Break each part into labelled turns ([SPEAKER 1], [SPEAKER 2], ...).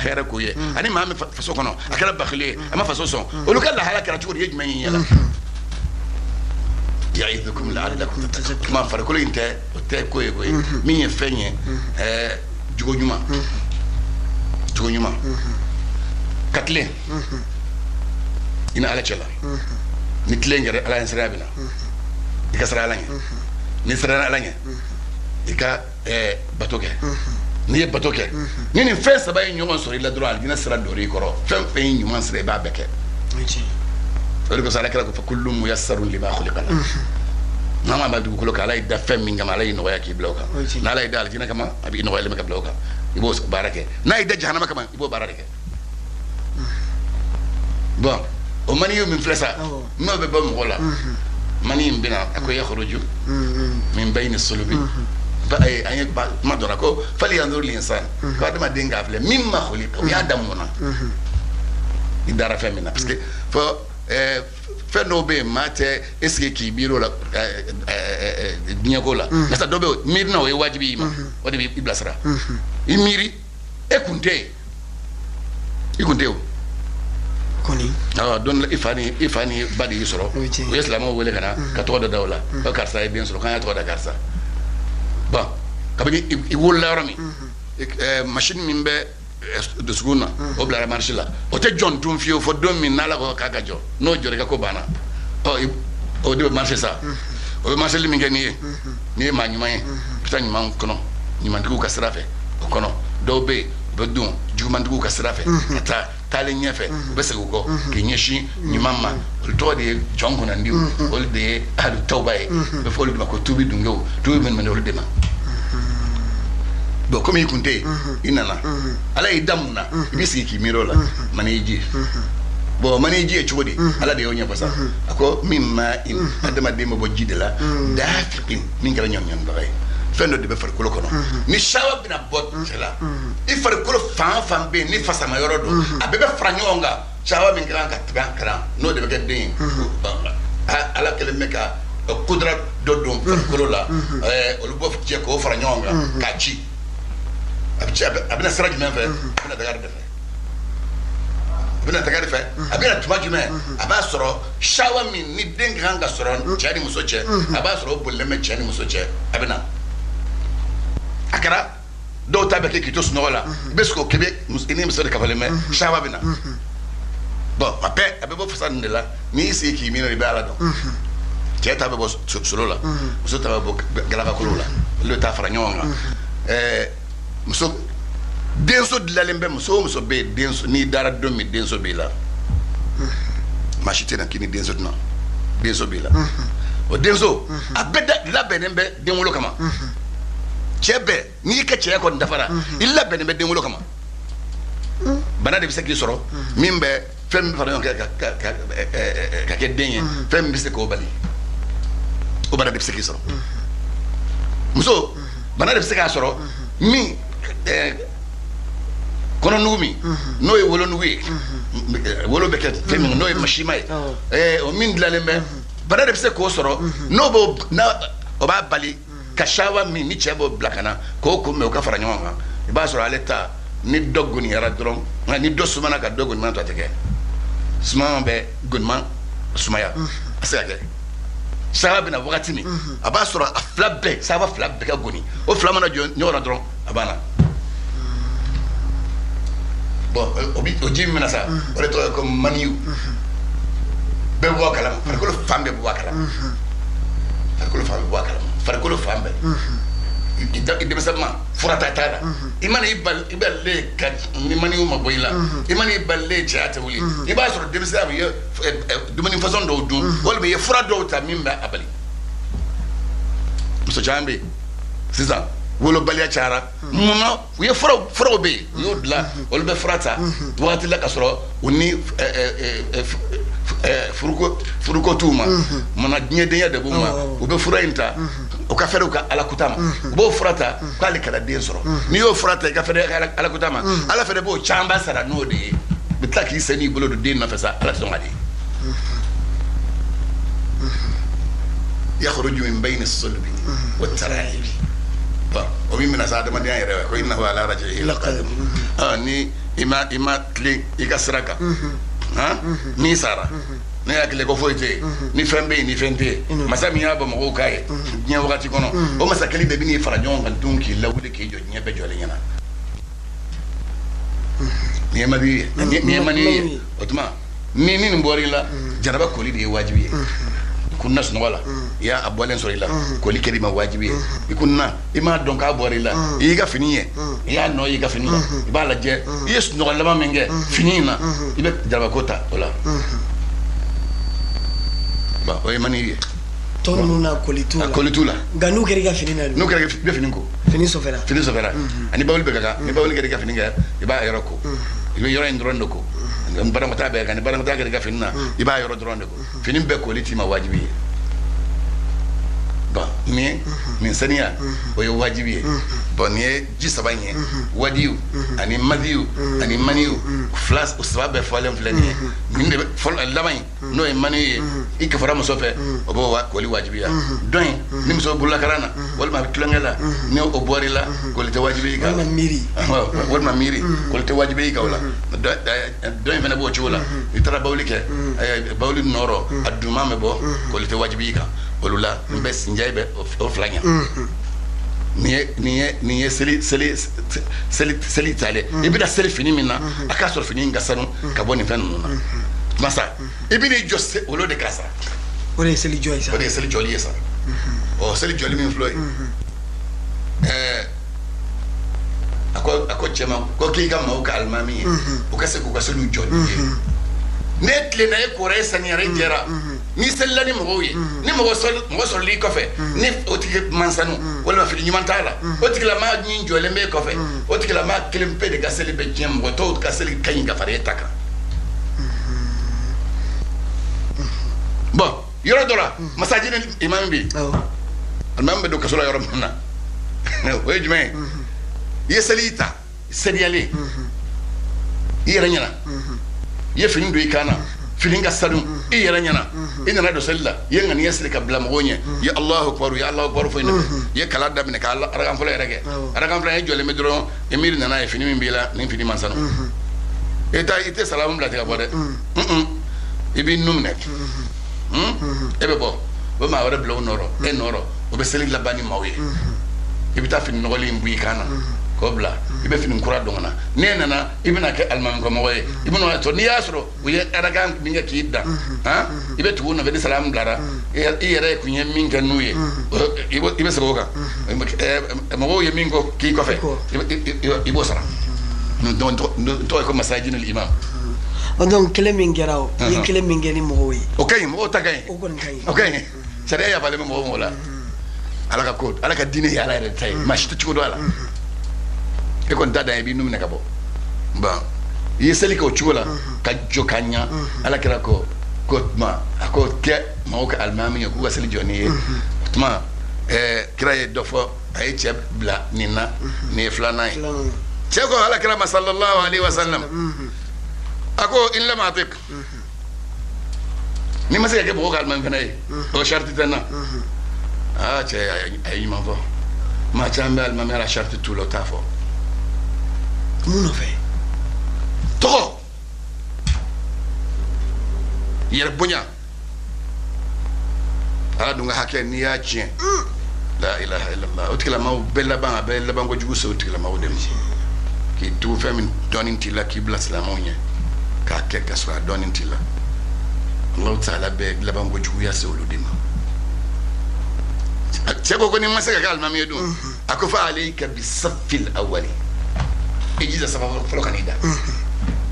[SPEAKER 1] hɛrɛ k'u ye, ani maa min faso kɔnɔ a kɛra bakili ye, a ma faso sɔn, olu ka lahala kɛra cogo di? I ye jumɛn ye i ɲɛ la? Ya'idukum la'allakum tattaqun. Kuma farikolo in tɛ, o tɛ ko ye koyi. Min ye fɛn ye, jogo ɲuman, jogo ɲuman ka tilen i ni Ala cɛ la. Ni tilen kɛra, Ala ɲɛsiranya bɛ na. I ka siran Ala ɲɛ. N'i siranna Ala ɲɛ, i ka bato kɛ. N'i ye bato kɛ, ni nin fɛn saba ye ɲɔgɔn sɔrɔ i la dɔrɔn, alijinɛ sira dɔr'i kɔrɔ. Fɛn fɛn ye ɲuman sira, i b'a bɛɛ kɛ. O de kosɔn Ala kira ko fa kullu muyassarun lima khuliqa lahu. Maa maa b'a dugukolo kan, Ala y'i da fɛn min kama, Ala y'i nɔgɔya k'i bila o kan. N'Ala y'i da alijinɛ kama, a b'i nɔgɔyalen bɛ ka bila o kan, i b'o baara kɛ. N'a y'i da jahanama kama, i b'o baara de kɛ. Bon, o maniyu min filɛ sa, n'o bɛ bɔ mɔgɔ la, mani in bɛna a ko yakhruju min bayni sulubi. An ye kuma dɔ la ko falyanzur l'insan, ko adamaden k'a filɛ, mimma khuliqa, u y'a da mun na? I dara fɛn min na, parce que fɔ fɛn dɔw bɛ yen, maa tɛ est ce que k'i miiri o la diɲɛko la. Nka dɔ bɛ yen, miirina o ye wajibi i ma, o de b'i bilasira. I miiri, e kun tɛ yen, i kun tɛ yen o
[SPEAKER 2] kɔni.
[SPEAKER 1] Awɔ, don i fa ni ba de y'i sɔrɔ. U ye silamɛw wele ka na ka tɔgɔ dɔ da o la, ko karisa ye den sɔrɔ, k'an y'a tɔgɔ da karisa. Bon, kabini i wolola yɔrɔ min, machine min bɛ dusukun na, o bilara marche la, o tɛ jɔn tun fiyewu fo don min n'Ala ko k'a ka jɔ. N'o jɔra, i ka ko banna. Ɔ, o de bɛ marche sa. O bɛ marcheli min kɛ n'i ye, n'i ye maa ɲuman ye, i bɛ taa ɲuman kɔnɔ, ɲumantigiw ka sira fɛ o kɔnɔ. Dɔw bɛ yen, u bɛ don jugumantigiw ka sira fɛ ka taa. Taalen ɲɛfɛ, u bɛ segin u kɔ k'i ɲɛsin ɲuman ma. Olu tɔgɔ de ye jɔn kunnandiw, olu de ye ahlu tawba ye. U bɛ fɔ olu de ma ko tuubi dungew, tuubi minnu bɛ olu de ma. Bon, komi i kun tɛ yen, i nana, Ala y'i da mun na? I b'i sigi k'i miiri o la. Mani ji, bon, mani ji ye cogo di? Ala de y'o ɲɛfɔ sa. A ko min ma adamaden bɛ bɔ ji de la, dafiqin, min kɛra ɲɔnɲɔnbaga ye. Fɛn dɔ de bɛ farikolo kɔnɔ, ni sawa bɛna bɔ cɛ la, i farikolo fan fan bɛ yen ni fasama yɔrɔ don, a bɛɛ bɛ fara ɲɔgɔn kan. Sawa min kan ka tigɛ ka na, n'o de bɛ kɛ den ye. Ala kɛlen bɛ ka kudura dɔ don farikolo la, olu b'o cɛ k'o fara ɲɔgɔn kan k'a ci. A bɛ ci, a bɛna sira jumɛn fɛ? A bɛna daga de fɛ, a bɛna daga de fɛ. A bɛna tuma jumɛn? A b'a sɔrɔ sawa min ni den ka kan ka sɔrɔ cɛ ni muso cɛ, a b'a sɔrɔ o bolilen bɛ cɛ ni muso cɛ. A bɛ na, a kɛra dɔw ta bɛ kɛ k'i to sunɔgɔ la, i bɛ sigi o kebe i ni muso de kafalen bɛ, sawa bɛ na. Bon, a bɛɛ a bɛ bɔ fasa nin de la. N'i y'i sigi k'i miiri, i bɛ Ala dɔn. Cɛ ta bɛ bɔ solo la, muso ta bɛ bɔ galakakolo la, olu bɛ taa fara ɲɔgɔn kan. Muso denso dilanlen bɛ, muso o muso bɛ yen, denso, n'i dara don min, denso b'i la. Maa si tɛ na k'i ni denso tɛna, denso b'i la. O denso a bɛɛ labɛnnen bɛ denwolo kama. Cɛ bɛɛ, n'i ka cɛya kɔni dafara, i labɛnnen bɛ denwolo kama. Bana de bɛ se k'i sɔrɔ min bɛ fɛn min fara ɲɔgɔn kan ka kɛ den ye, fɛn min bɛ se k'o bali, o bana de bɛ se k'i sɔrɔ. Muso, bana de bɛ se k'a sɔrɔ min kɔnɔnugu min n'o ye wolonugu ye, wolo bɛ kɛ fɛn min n'o ye masima ye, o min dilanlen bɛ, bana de bɛ se k'o sɔrɔ, n'o b'o o b'a bali ka sawa min ni cɛ b'o bila ka na k'o kun mɛ, o ka fara ɲɔgɔn kan. I b'a sɔrɔ ale ta ni dɔ goniyara dɔrɔn, nka ni dɔ sumana ka dɔ goniman to, a tɛ kɛ. Suma bɛ goniman sumaya, a se ka kɛ sawa bɛna wagati min, a b'a sɔrɔ a fila bɛɛ, sawa fila bɛɛ ka goni. O fila mana jɔ ɲɔgɔn na dɔrɔn, a banna. Bon, o bi o ji min bɛna sa, o de tɔgɔ ye ko maniyu. Bɛɛ bɛ bɔ a kalama, farikolo fan bɛɛ bɛ bɔ a kalama, farikolo fan bɛɛ bɔ a kalama, farikolo fan bɛɛ. I denmisɛnnin fura ta t'a la. I mana i bali, i balilen ka ni maniyu ma bɔ i la, i mana i balilen, cɛya tɛ wuli. I b'a sɔrɔ denmisɛnya bɛ ye dumuni façon dɔw dun, walima i ye fura dɔw ta min bɛ a bali. Muso caman bɛ yen sisan, wolobaliya cayara. Mun na? U ye furaw bɛ yen, u y'o dilan, olu bɛ fura ta wagati la ka sɔrɔ u ni furuko t'u ma. Munna? Diɲɛdenya de b'u ma. U bɛ fura in ta, u ka fɛrɛ u ka alakuta ma. U b'o fura ta k'ale kana den sɔrɔ. N'i y'o fura ta, i ka fɛrɛ alakuta ma, Ala fɛnɛ b'o caman sara n'o de ye. U bɛ tila k'i sen n'i bolo don den nɔfɛ sa, Ala tɛ sɔn k'a di. Yakhruju min bayni sulbi wa taraibi. Bon. O min bɛna sa adamadenya yɛrɛ ko innahu ala raj'ihi laqadir. Ni i ma tilen i ka sira kan, n'i sara, ne hakili ko foyi tɛ yen, ni fɛn bɛ yen ni fɛn tɛ yen, masa min y'a bɔ mɔgɔw k'a ye diɲɛ wagati kɔnɔ, o masa kelen de bɛ n'i fara ɲɔgɔn kan dun k'i lawuli k'i jɔ diɲɛ bɛɛ jɔlen ɲɛna. Nin ye mali ye, nin ye mani ye. O tuma ni nin bɔra i la, jaraba koli de ye wajibi ye. Kunna sunɔgɔ la, i y'a bɔlen sɔrɔ i la, koli kɛr'i ma wajibi ye. I kunna i m'a dɔn k'a bɔra i la, i y'i ka fini ye, i y'a nɔ y'i ka fini la, i b'a lajɛ, i ye sunɔgɔ laban min kɛ fini in na, i bɛ jarabako ta o la. Bon, o ye mani ye.
[SPEAKER 2] Tɔ ninnu na koli t'u la.
[SPEAKER 1] Koli t'u la.
[SPEAKER 2] Nka n'u kɛra i ka fini na dun?
[SPEAKER 1] N'u kɛra i bɛ fini ko.
[SPEAKER 2] Fini sɔfɛla.
[SPEAKER 1] Fini sɔfɛla. Ani bawuli bɛ ka kan, ni bawuli kɛra i ka fini kɛ, i b'a yɔrɔ ko. I bɛ yɔrɔ in dɔrɔn de ko. Ni banakɔtaa bɛ kan, ni banakɔtaa kɛra i ka fini na, i b'a yɔrɔ dɔrɔn de ko. Fini bɛɛ koli t'i ma wajibi ye. Bon, nin saniya, o ye wajibi ye. Bon, nin ye ji saba in ye, wadiyu ani madiyu ani maniyu, fila saba bɛɛ fɔlen filɛ nin ye. Nin de bɛ fɔlɔ laban in, n'o ye maniyu ye, i kafara muso fɛ, o b'o koli wajibiya. Dɔ in, ni muso bololakaran na, walima a bɛ tulonkɛ la, ni o bɔra i la, koli tɛ wajibi i kan.
[SPEAKER 2] Walima miiri.
[SPEAKER 1] Walima miiri, koli tɛ wajibi i kan o la. Dɔ in fana b'o cogo la. I taara bawuli kɛ, bawuli nɔrɔ, a duman bɛ bɔ, koli tɛ wajibi i kan. Olu la, n bɛ sinjɛ bɛ o fila ɲɛ. Nin ye seli talen. I bɛna seli fini min na, a k'a sɔrɔ fini in ka sanu ka bɔ nin fɛn ninnu na. Masa, i bɛn'i jɔ olu de kan sa.
[SPEAKER 2] O de ye seli jɔ ye sa.
[SPEAKER 1] O de ye seli jɔli ye sa. Ɔ, seli jɔli min filɛ ye, a ko cɛ ma ko k'i ka maaw ka alimami ye, u ka se k'u ka seliw jɔ n'i ye. Ne tilenna e kora e saniyara e jɛra, n'i selila ni mɔgɔw ye, ni mɔgɔ sɔrɔla i kɔfɛ, ni o tigi man sanu walima fini ɲuman t'a la, o tigilamaa min jɔlen b'e kɔfɛ, o tigilamaa kelen pe de ka seli bɛ tiɲɛ, mɔgɔ tɔw ka seli ka ɲi ka fara e ta kan. Bon, yɔrɔ dɔ la, masaji ni imam bɛ yen, alimami bɛ don kaso la yɔrɔ min na, o ye jumɛn ye? I ye seli ta seliyalen, i yɛrɛ ɲɛna, i ye fini don i kan na, fini ka sanu, i yɛrɛ ɲɛna, i nana don seli la, i ye ŋaniya siri ka bila mɔgɔw ɲɛ, i ye Alahu akibaru, i ye Alahu akibaru fɔ i nɛfɛ, i ye kala daminɛ ka arakan fɔlɔ yɛrɛ kɛ, arakan fɔlɔ i jɔlen bɛ dɔrɔn, i miiri nana ye fini min b'i la, nin fini man sanu, i tɛ salamu bila ten ka bɔ dɛ, i b'i nun minɛ, e bɛ bɔ, o bɛ maa wɛrɛ bila o nɔrɔ, e nɔrɔ, o bɛ seli laban ni maaw ye, i bɛ taa fini nɔgɔlen in bɔ i kan na k'o bila, i bɛ fini kura don ka na, n'e nana i bɛna kɛ alimami kɔmɔgɔ ye, i bɛna sɔrɔ n'i y'a sɔrɔ u ye arakan min kɛ k'i dan, i bɛ tugu u nɔfɛ ni salamu bilara, i yɛrɛ kun ye min kɛ n'u ye, i bɛ segin o kan, mɔgɔw ye min kɔ k'i kɔfɛ, i b'o sara. N tɔgɔ ye ko masajinul imam.
[SPEAKER 2] Donc kelen min kɛra o, i ye kelen min kɛ ni mɔgɔw ye,
[SPEAKER 1] o ka ɲi, mɔgɔw ta ka ɲi,
[SPEAKER 2] o kɔni ka ɲi,
[SPEAKER 1] o ka ɲi, sariya yafalen bɛ mɔgɔ mɔgɔ la. Ala ka ko, Ala ka diinɛ ye Ala yɛrɛ ta ye, maa si tɛ cogo dɔn a la. E kɔni ta dan ye i b'i nun minɛ ka bɔ. Bon, i ye seli kɛ o cogo la ka jɔ ka ɲa, Ala kɛra ko tuma a ko kɛ maaw ka alimami ye k'u ka seli jɔ n'i ye. O tuma kira ye dɔ fɔ, a ye cɛ bila nin na, nin ye filanan ye. Cɛ ko Ala kira ma sallallahu alaihi wa sallam, a ko in lam atik, ni ma se ka kɛ mɔgɔw ka alimami fana ye, o sariti tɛ n na. Aa cɛ a ye ɲuman fɔ, maa caman bɛ alimami la sariti t'u la, o t'a fɔ.
[SPEAKER 2] Mun nɔfɛ?
[SPEAKER 1] Tɔgɔ, yɛrɛ bonya, Ala dun ka hakɛ n'i y'a tiɲɛ, la ilaha illallah, o tigilamaaw bɛɛ laban, a bɛɛ laban kojugu se o tigilamaaw de ma. K'i tugu fɛn min dɔɔnin t'i la, k'i bila silamɛw ɲɛ k'a kɛ ka sɔrɔ a dɔɔnin t'i la, Alahu taala bɛɛ laban kojuguya se olu de ma. Cɛ ko ni ma se ka kɛ alimami ye dun, a ko fa alayka bisafil awwali, i jija saba fɔlɔ ka n'i da.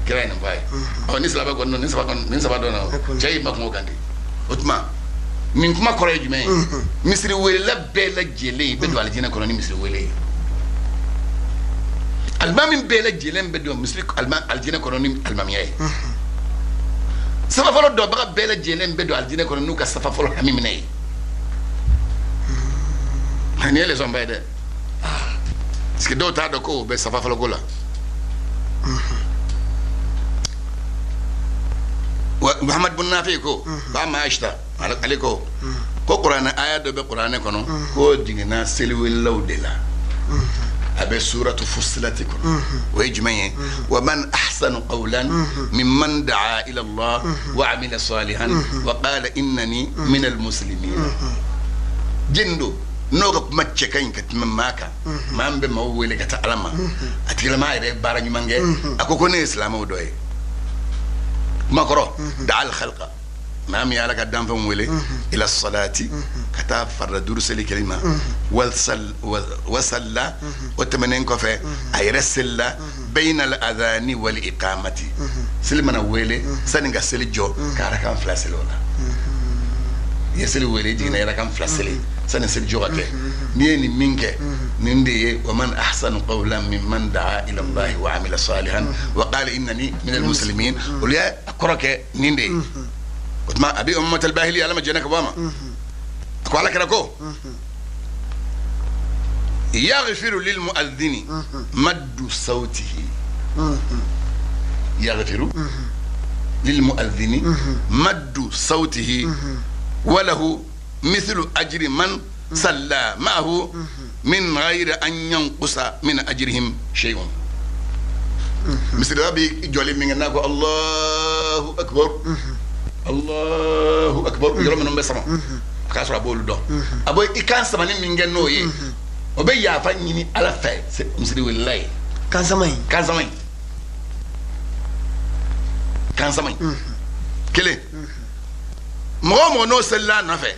[SPEAKER 1] Kira ye nin fɔ a ye. Ɔ ni saba kɔni ni saba kɔni ni saba dɔnna, cɛ y'i makun o kan de. O tuma nin kuma kɔrɔ ye jumɛn ye? Misiri welela bɛɛ lajɛlen i bɛ don alijinɛ kɔnɔ ni misiri wele ye. Alimami bɛɛ lajɛlen bɛ don misiri alijinɛ kɔnɔ ni alimamiya ye. Safa fɔlɔ dɔnbaga bɛɛ lajɛlen bɛ don alijinɛ kɔnɔ n'u ka safa fɔlɔ hami minɛ ye. Nin ye leçon ba ye dɛ. Parce que dɔw t'a dɔn ko o bɛ safa fɔlɔ ko la. Muhammad bin Nafi ko ba ma Aisha ale ko ko kuranɛ aya dɔ bɛ kuranɛ kɔnɔ k'o jiginna seliwelelaw de la. A bɛ suratu Fusilati kɔnɔ. O ye jumɛn ye? Wa man ahsanu qawlan mimman da'a ila Allah wa amila salihan wa qala innani minal muslimin. Jɛn don n'o ka kuma cɛ ka ɲi ka tɛmɛ maa kan, maa min bɛ maaw wele ka taa Ala ma, a tigilamaa yɛrɛ ye baara ɲuman kɛ, a ko ko ne ye silamɛw dɔ ye. Kuma kɔrɔ, da'a al khalqa, maa min ye Ala ka danfɛnw wele, ila salati, ka taa farida duuru seli kɛli ma, wasalla, o tɛmɛnen kɔfɛ a yɛrɛ selila, bayna al adhani wal iqamati, seli mana wele sani ka seli jɔ ka arakan fila seli o la. I ye seli wele, i jiginna, i arakan fila seli sani seli jɔ ka kɛ. N'i ye nin min kɛ, nin de ye wa man ahsanu qawlan mimman da'a ila Allahi wa amila salihan wa qala innani minal muslimin. Olu y'a kɔrɔ kɛ nin de ye. O tuma a bɛ Umamatal Bahili, Ala ma jɛnɛ ka bɔ a ma, a ko Ala kɛra ko yaghfiru lil mu'adhdhini maddu sawtihi, yaghfiru lil mu'adhdhini maddu sawtihi wa lahu mithlu ajri man salla ma'ahu min ghayri an yanqusa min ajrihim shay'un. Misiri bi jɔli min kɛ n'a ko Allahu akbar, Allahu akbar, yɔrɔ minnu bɛ sama a k'a sɔrɔ a b'olu dɔn, a b'o i kan samani min kɛ n'o ye, o bɛ yafa ɲini Ala fɛ misiri welela ye.
[SPEAKER 2] Kan sama in,
[SPEAKER 1] kan sama in, kan sama in kelen. Mɔgɔ o mɔgɔ n'o selila a nɔfɛ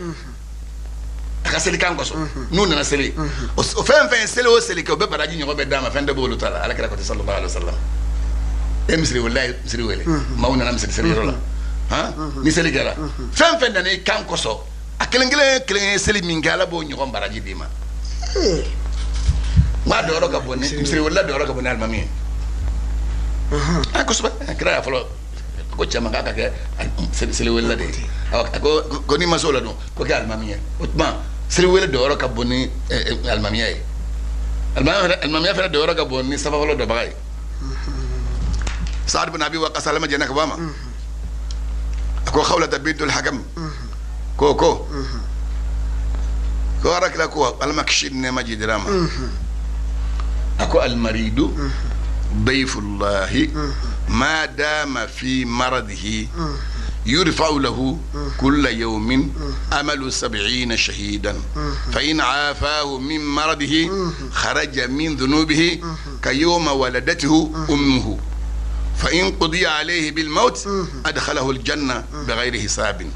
[SPEAKER 1] a ka seli kan kɔsɔn, n'u nana seli, o fɛn fɛn seli o seli kɛ, o bɛ baraji ɲɔgɔn bɛɛ d'a ma, fɛn tɛ b'olu ta la. Ala kɛra ko ten sallallahu alaihi wa sallam. E misiri welela ye misiri wele, maaw nana misiri seliyɔrɔ la, han, ni seli kɛra, fɛn fɛn nana i kan kɔsɔn, a kelen kelen kelen ye seli min kɛ, Ala b'o ɲɔgɔn baraji d'i ma. N k'a dɔyɔrɔ ka bon ni misiri welela dɔyɔrɔ ka bon ni alimami ye. A kosɛbɛ, kira y'a fɔlɔ ko cɛ ma k'a ka kɛ seli welela de ye. A ko ko n'i ma se o la dun, ko kɛ alimami ye. O tuma seli wele dɔyɔrɔ ka bon ni alimamiya ye, alimamiya fana dɔyɔrɔ ka bon ni safa fɔlɔ dɔbaga ye. Saad bin Abi Waqqas, Ala ma jɛnɛ ka bɔ a ma, a ko Khawlata bintul Hakam ko ko ko Ala kira ko, Ala ma kisi ni nɛɛma jidira ma, a ko almaridu dayfullahi ma dama fi maradihi yurfa'u lahu kulla yawmin amalu 70 shahidan fa in afahu min maradihi kharaja min dhunubihi ka yawma waladatuhu ummuhu fa in qudiya alayhi bil maut adkhalahu al janna bighayri hisabin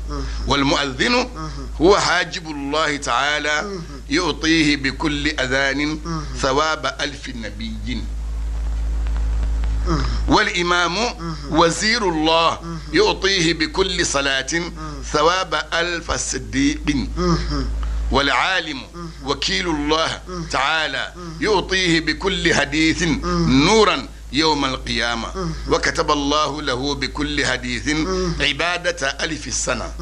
[SPEAKER 1] wal mu'adhdhinu huwa hajibullahi ta'ala yu'tihi bi kulli adhanin thawaba alfi nabiyyin wal imamu wazirullah yu'tihi bi kulli salatin thawaba alfa siddiqin wal alimu wakilullah ta'ala yu'tihi bi kulli hadithin nuran يوم القيامة وكتب الله له بكل حديث عبادة ألف السنة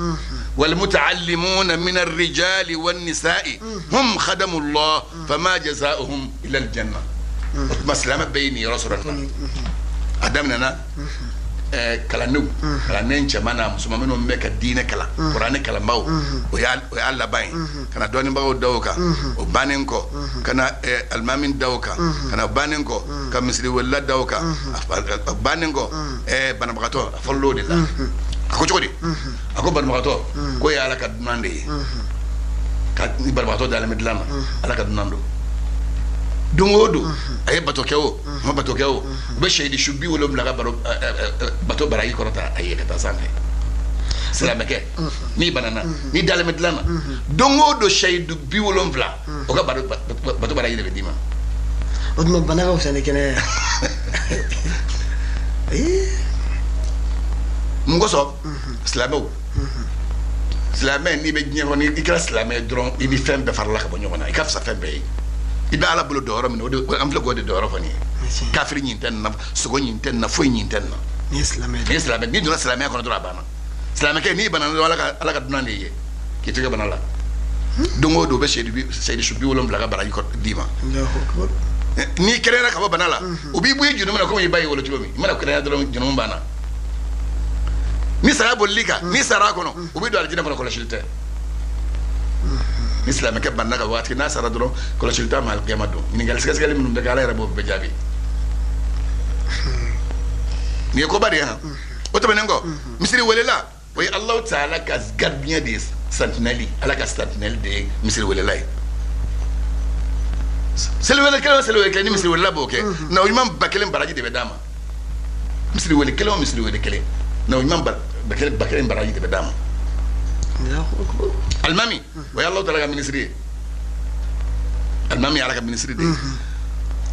[SPEAKER 1] والمتعلمون من الرجال والنساء هم خدم الله فما جزاؤهم إلا الجنة. مسلمة بيني رسول الله أدمنا kalandenw, kalanden cɛman n'a musoman minnu bɛ ka diinɛ kalan, kuranɛ kalanbaaw, o y'a laban ye ka na dɔnnibagaw da o kan, o bannen kɔ ka na alimami da o kan, ka na bannen kɔ ka misiri welela da o kan, a bannen kɔ banabagatɔ, a fɔlɔ o de la. A ko cogo di? A ko banabagatɔ ko ye Ala ka dunan de ye, ka ni banabagatɔ dalen bɛ dilan na, Ala ka dunan don. Don o don a ye bato kɛ o a ma bato kɛ o, u bɛ sɛyidi su 70 ka bato baraji kɔrɔta a ye ka taa sanfɛ. Silamɛkɛ n'i banana, n'i dalen bɛ dilan na, don o don sɛyidu 70 o ka bato baraji de bɛ d'i ma.
[SPEAKER 2] O tuma bana ka fisa ni kɛnɛya ye.
[SPEAKER 1] Mun kosɔn silamɛw, silamɛ n'i bɛ diɲɛ kɔnɔ, i kɛra silamɛ dɔrɔn, i ni fɛn bɛɛ farala ka bɔ ɲɔgɔn na, i ka fisa fɛn bɛɛ ye. I bɛ Ala bolo dɔyɔrɔ min na, o de an filɛ k'o de dɔyɔrɔ fɔ nin ye. Kafiri ɲin tɛ nin na, sogo ɲin tɛ nin na, foyi ɲin tɛ nin na.
[SPEAKER 2] N'i ye silamɛ
[SPEAKER 1] ye, n'i ye silamɛ, n'i donna silamɛya kɔnɔ dɔrɔn a banna. Silamɛkɛ n'i banna dɔrɔn, Ala ka dunan de ye k'i to i ka bana la. Don o don u bɛ seyidu su 70 ka baraji d'i ma. N'i kɛnɛyara ka bɔ bana la, u b'i bɔ i jurumu na komi i ba y'i wolo cogo min. I mana kɛnɛya dɔrɔn jurumu banna. Ni saya bolil'i kan, n'i sara a kɔnɔ, u b'i don alijinɛ kɔnɔ, kɔlɔsili tɛ. Ni silamɛkɛ banna ka waati n'a sara dɔrɔn kɔlɔsili t'a ma alikiyama don. Ɲininkali sɛgɛsɛgɛli minnu bɛ kɛ Ala yɛrɛ b'o bɛɛ jaabi. Nin ye koba de ye han. O tɛmɛnen kɔ, misiri welela o ye Alahu taala ka gardien de ye, sentinelle, Ala ka sentinelle de ye misiri welela ye. Seli wele kelen o seli wele kelen ni misiri welela b'o kɛ, na ɲuman 1000 baraji de bɛ d'a ma. Misiri wele kelen o misiri wele kelen, na ɲuman 1000 baraji de bɛ d'a ma. Alimami o ye Alahu taala ka minisiri ye. Alimami ye Ala ka minisiri de ye.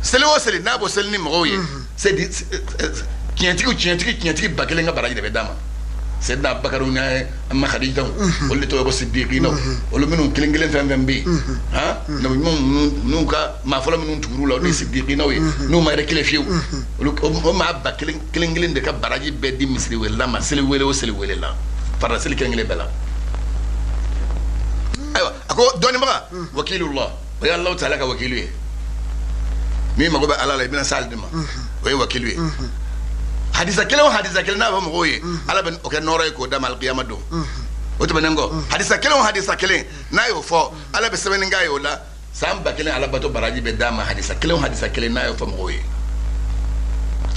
[SPEAKER 1] Seli o seli n'a b'o seli ni mɔgɔw ye, tiɲɛtigi 1000 ka baraji de bɛ d'a ma. Seydina Abubakar ni Amma Khadija, olu de tɔgɔ ko Siddiqina, olu minnu kelen kelen fɛn fɛn bɛ yen, han, nabi ɲuman minnu ka maa fɔlɔ minnu tugur'u la, olu ye Siddiqinaw ye, n'u ma yɛrɛ kelen fiyewu, olu o maa 1000 kelen kelen de ka baraji bɛɛ di misiri welela ma, seli wele o seli wele la, farida seli kelen kelen bɛɛ la. Ayiwa, a ko dɔnnibaga wakilullah, o ye Alahu taala ka wakilu ye. Min mago bɛ Ala la, i bɛna s'ale de ma, o ye wakilu ye. Hadisa kelen o hadisa kelen n'a fɔ mɔgɔw ye, Ala bɛ o kɛ nɔɔrɔ ye k'o d'a ma alikiyama don. O tɛmɛnen kɔ, hadisa kelen o hadisa kelen n'a y'o fɔ, Ala bɛ sɛbɛnni k'a ye o la, san 1000 Ala bato baraji bɛ d'a ma. Hadisa kelen o hadisa kelen n'a y'o fɔ mɔgɔw ye.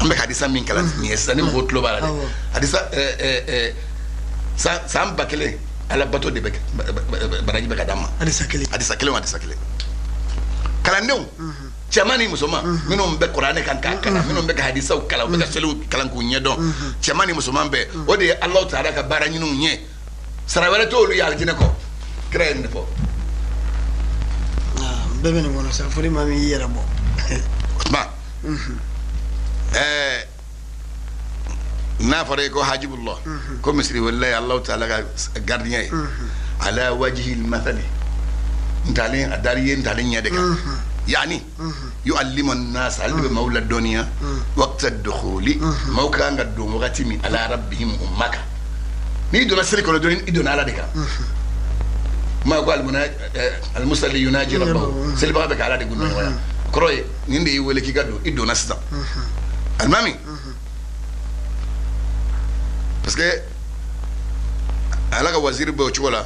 [SPEAKER 1] An bɛ hadisa min kalan nin ye sisan, ni mɔgɔw tulo b'a la dɛ, hadisa san 1000 Ala bato de bɛ baraji bɛ ka d'a ma.
[SPEAKER 2] Hadisa kelen,
[SPEAKER 1] hadisa kelen o hadisa kelen. Kalandenw cɛman ni musoman minnu bɛ kuranɛ kan k'a kalan, minnu bɛ ka hadisaw kalan, u bɛ ka seliw kalan k'u ɲɛdɔn, cɛman ni musoman bɛɛ, o de ye Alahu taala ka baara ɲiniw ye. Sara wɛrɛ t'olu ye alijinɛ kɔ. Kira ye nin de fɔ.
[SPEAKER 2] Bɛɛ bɛ nin kɔnɔ sa, fo ni maa min y'i yɛrɛ bɔ.
[SPEAKER 1] O tuma n'a fɔra i ko hajibullah, ko misiri welela ye Alahu taala ka gardien ye, ala wajihil mathali, ntalen a dari ye ntalen ɲɛ de kan. Yani yu'allimu an-nas, ale de bɛ maaw ladɔnniya waqta dukhuli, maaw ka kan ka don wagati min, ala rabbihim ummaka. N'i donna seli kɔnɔ dɔrɔn, i donna Ala de kan. Maa ko almusalli yunaji rabbahu, selibaga bɛ ka Ala de gundo ɲɔgɔnya. Kɔrɔ ye nin de y'i wele k'i ka don, i donna sisan. Alimami, parce que Ala ka waziri bɛ o cogo la,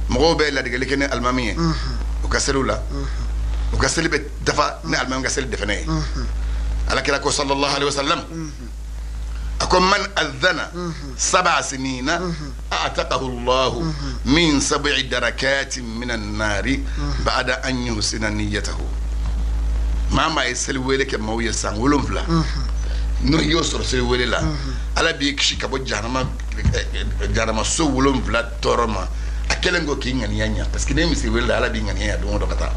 [SPEAKER 1] mɔgɔw bɛ ladigɛli kɛ ni alimami ye u ka seliw la, u ka seli bɛ dafa ni alimami ka seli dɛfɛnɛ ye. Ala kira ko sallallahu alaihi wasallam, a ko man adhana sab'a sinina a'taqahu Allahu min sab'i darakatin minan nari ba'da an yuhsina niyyatahu. Maa maa ye seli wele kɛ maaw ye san 7, n'o y'o sɔrɔ seli wele la, Ala b'i kisi ka bɔ jahanama so 7 tɔɔrɔ ma, a kɛlen ko k'i ŋaniya ɲa. Parce que n'i ye misiri wele la, Ala b'i ŋaniya ɲa don o don ka taa.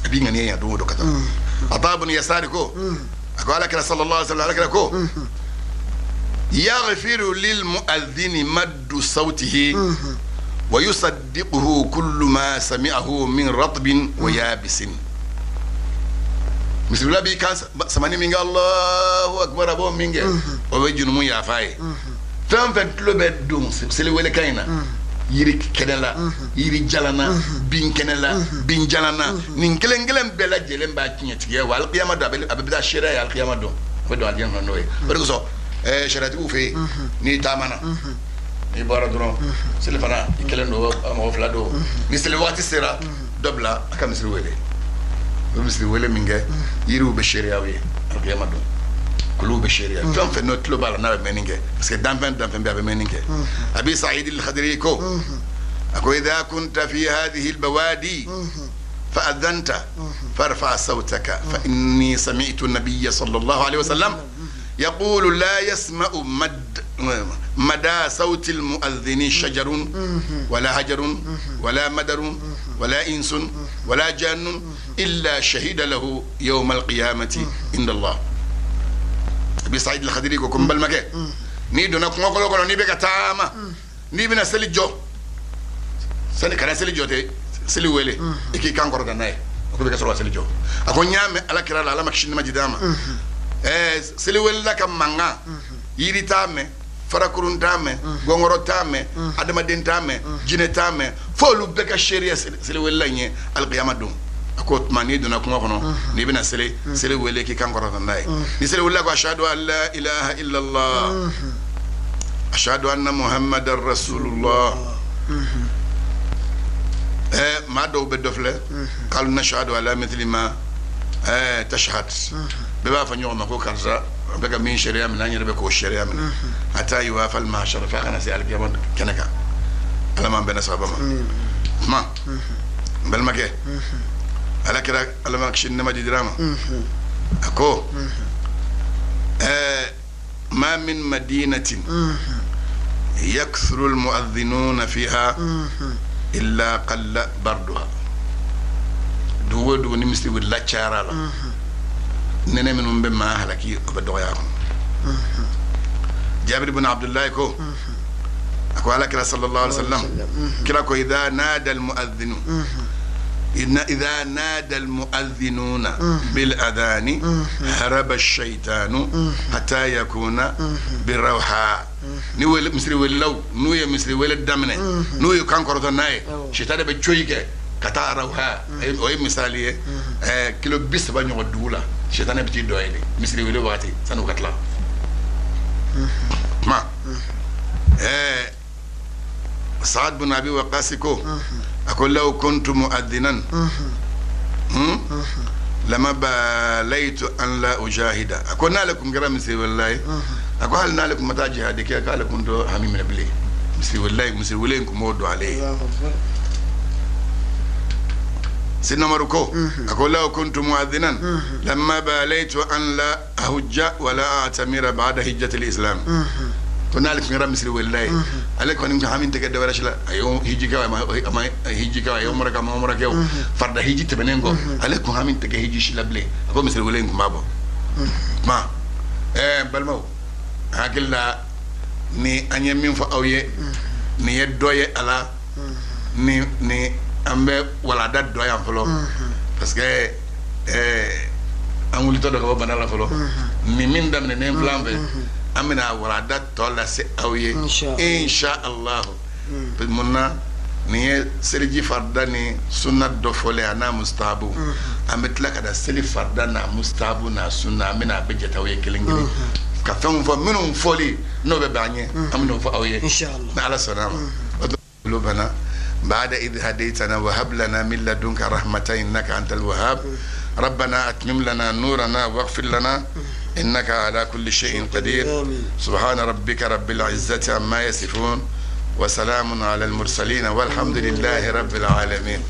[SPEAKER 1] A b'i ŋaniya ɲa don o don ka taa. Ata ibn Yasari ko, a ko Ala kira sallallahu alaihi wasallam, Ala kira ko yaghfiru lil mu'adhdhini maddu sawtihi wa yusaddiquhu kullu ma sami'ahu min ratbin wa yabisin. Misirila b'i kan samani min kɛ, Allahu akbar, a b'o min kɛ, o bɛ junumu yafa ye. Fɛn fɛn tulo bɛ don seli welekan in na, yiri kɛnɛ la, yiri jalan na, bin kɛnɛ la, bin jalan na, nin kelen kelen bɛɛ lajɛlen b'a tiɲɛtigiya wa alikiyama don, a bɛ taa seereya ye alikiyama don, a bɛ don alijinɛ kɔnɔ n'o ye. O de kosɔn sariyatigiw fɛ yen, n'i taamana, n'i bɔra dɔrɔn, seli fana i kelen don, mɔgɔ fila don, ni seli waati sera, dɔ bila a ka misiri wele. U bɛ misiri wele min kɛ, yiriw bɛ seereya ye alikiyama don, kuluw bɛ seereya, fɛn fɛn n'o tulo b'a la n'a bɛ mɛnni kɛ, parce que danfɛn danfɛn bɛ a bɛ mɛnni kɛ. Abi Sa'id al-Khadri ko, a ko idha kunta fi hadhihi al-bawadi fa adhanta farfa sawtaka fa inni sami'tu an-nabiyya sallallahu alayhi wa sallam yaqulu la yasma'u mada sawti al-mu'adhdhini shajarun wala hajarun wala madarun wala insun wala jannun illa shahida lahu yawm al-qiyamati inda Allah. Abi Sa'id al-Khadri ko n balimakɛ, n'i donna kungo kɔnɔ, n'i bɛ ka taama, n'i bɛna seli jɔ, sani kana seli jɔ tɛ seli wele, i k'i kan kɔrɔta n'a ye, a ko bɛ ka sɔrɔ ka seli jɔ. A ko n y'a mɛn Ala kira la, Ala ma kisi ni ma jidi a ma, seli welela ka mankan, yiri t'a mɛn, farakurun t'a mɛn, gɔngɔrɔ t'a mɛn, adamaden t'a mɛn, jinɛ t'a mɛn, fo olu bɛɛ ka seereya seli welela in ye alikiyama don. A ko o tuma n'i donna kungo kɔnɔ, n'i bɛna seli, seli wele k'i kan kɔrɔta n'a ye. Ni seli welela ko ashhadu an la ilaha illallah, ashhadu anna muhammadan rasulullah. Maa dɔw bɛ dɔ filɛ qalu nashhadu ala mithli ma tashhad, bɛɛ b'a fɔ ɲɔgɔn ma ko karisa an bɛ ka min seereya minɛ, an yɛrɛ bɛ k'o seereya minɛ, hatta yuwafal mahshar, f'a kana se alikiyama kɛnɛ kan. Ala m'an bɛnna sababa ma. Kuma n balimakɛ, ala kira, ala ma kisi nɛma dira ma, a ko ma min madinatin yakthuru almu'adhdhinuna fiha illa qalla barduha. Dugu o dugu ni misiri wulila cayara la, nɛnɛ minnu bɛ maa halaki, o bɛ dɔgɔya kɔnɔ. Jabir ibn Abdullahi ko, a ko ala kira sallallahu alaihi wasallam, kira ko idha nada almu'adhdhinu, idha nada almu'adhdhinuna bil adhani haraba ash-shaytanu hatta yakuna birawha. Ni wele misiri welew n'u ye misiri wele daminɛ, n'u ye kan kɔrɔtɔ n'a ye, sitanɛ bɛ coyi kɛ ka taa rawha. O ye misali ye, kilo 30 ɲɔgɔn dugu la, sitanɛ bɛ t'i dɔ ye de misiri wele waati sanni u ka tila kuma. Saad bin Abi Waqqas ko, a ko law kuntu mu'adhdhinan lama balaytu an la ujahida. A ko n'ale kun kɛra misiri welela ye, a ko hali n'ale kun ma taa jihadi kɛ, k'ale kun to hami minɛ bilen. Misiri welela, misiri wele in kun b'o dɔn ale ye. Sidna Umaru ko, a ko law kuntu mu'adhdhinan lamma balaytu an la ahujja wala a'tamira ba'da hijjati al-islam. Ko n'ale kun kɛra misiri welela ye, ale kɔni kun hami tɛ kɛ dɔwɛrɛ si la. A ye hiji kɛ, a ma hiji kɛ, a ye umra kɛ, a ma umra kɛ, o farida hiji tɛmɛnen kɔ, ale kun hami tɛ kɛ hiji si la bilen. A ko misiri wele in kun b'a bɔ kuma. N balimaw, an hakili la ni an ye min fɔ aw ye, nin ye dɔ ye a la, ni an bɛ walada dɔ yan fɔlɔ, parce que an wulitɔ dɔ ka bɔ bana la fɔlɔ. Nin min daminɛnen filɛ an fɛ, an bɛna walada tɔ lase aw ye insha Allah. Mun na nin ye seliji farida ni sunna dɔ fɔlen a n'a mustahabu, an bɛ tila ka na seli farida n'a mustahabu n'a sunna, an bɛna a bɛɛ jate aw ye kelen kelen, ka fɛnw fɔ minnu fɔli n'o bɛ bɛn an ye, an bɛn'o fɔ aw ye ni Ala sɔnna a ma. قلوبنا بعد إذ هديتنا وهب لنا من لدنك رحمة إنك أنت الوهاب. ربنا أتمم لنا نورنا واغفر لنا إنك على كل شيء قدير. سبحان ربك رب العزة عما يصفون وسلام على المرسلين والحمد لله رب العالمين.